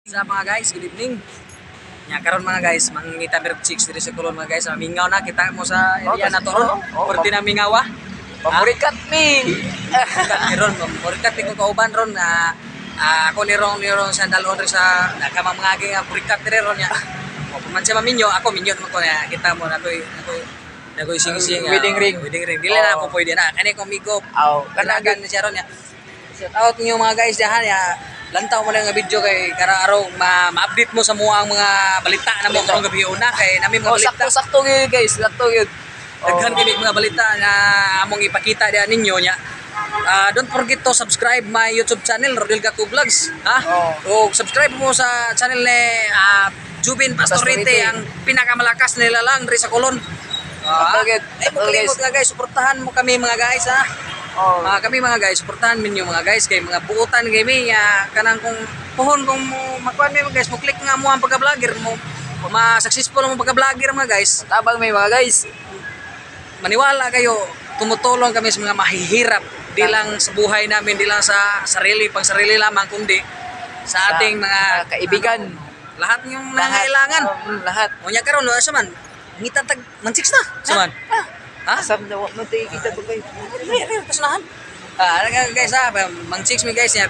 Sa mga guys, good evening. Nya karon mga guys, mangita bird chicks diri sa kulon mga guys. Mingaw na kita mo sa area na to. Porti na mingawa. Pamurikat mi. Karon pamurikat ko kauban ron na ako ni ron sa dalon rin sa nakamang mga agi nga purikat diri ron nya. Man siya maminyo, ako minyo naman ko na kita mo na nakoy sing-sing Wedding ring. Dili na ako pwede na. Kani ko migop. Kanagan na siya ron nya. Shout out niyo mga guys dihan ya. Lantaw mo lang nga video kay karang-araw ma-update mo sa mga balita na mo karong gabi una kay nami mga balita. Sakto gyud guys, sakto gyud. Daghan kini mga balita na among ipakita diyan ninyo nya. Don't forget to subscribe my YouTube channel Rodel Gato Vlogs, ha? O subscribe mo sa channel ni Jubin Pastorite ang pinakamalakas nila lang diri sa Colon. Ay mo kalimot nga guys, suportahan mo kami mga guys, ha? Kami mga guys, suportahan minyo mga guys kay mga buutan kami kanang kung pohon kung makuan mi mga guys, mo click nga mo ang pagka-vlogger mo ma-successful mo pagka-vlogger mga guys. Tabang may mga guys. Maniwala kayo, tumutulong kami sa mga mahihirap di lang sa buhay namin, di lang sa sarili, pang sarili lamang kundi sa ating mga kaibigan. Lahat yung nangailangan. Lahat. Unya karon no asa man? Ngita tag mansiks na. Saman. Ha? Asam daw mo tayo kita ba guys? Kasanahan. Guys mangchicks mi guys ya.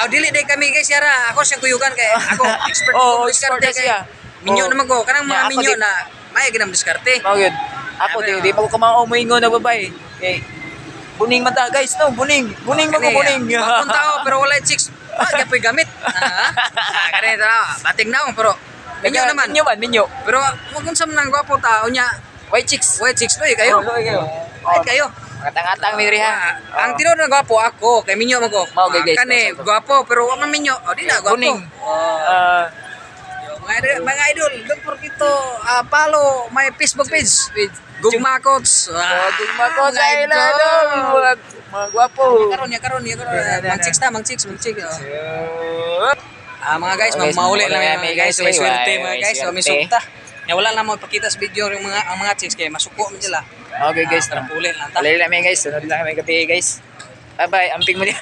Dili day kami guys yara. Ako siyang kuyugan kay ako expert ko diskarte kay. Minyo naman ko. Kanang mga minyo na may ginam diskarte. Mao gyud. Ako di pa ko kamao moingon na babay. Kay buning mata guys no, buning. Buning mo ko buning. Bakon tao pero wala chicks. Gapoy gamit. Kani ta bating naong pero minyo naman. Minyo. Pero mo kun sa nang gwapo tao nya. White chicks. White chicks loy kayo. White kayo. Katang-atang mi diri ha. Ang tiro na gwapo ako, kay minyo man ko. Mao guys. Kani gwapo pero wa man minyo. Di na gwapo. Buning. Mga idol, don't forget to follow my Facebook page. Gugma Coach. Gugma Coach idol. Mga gwapo. Karon. Mangchicks. Mga guys, mauli lang mga guys. May swerte mga guys. May sukta. Ya wala na mo ipakita sa video yung mga chicks kay masuko man sila. Okay guys, puli lang ta. Puli lang guys. Sunod lang kami gabi guys. Bye bye. Amping mo niya.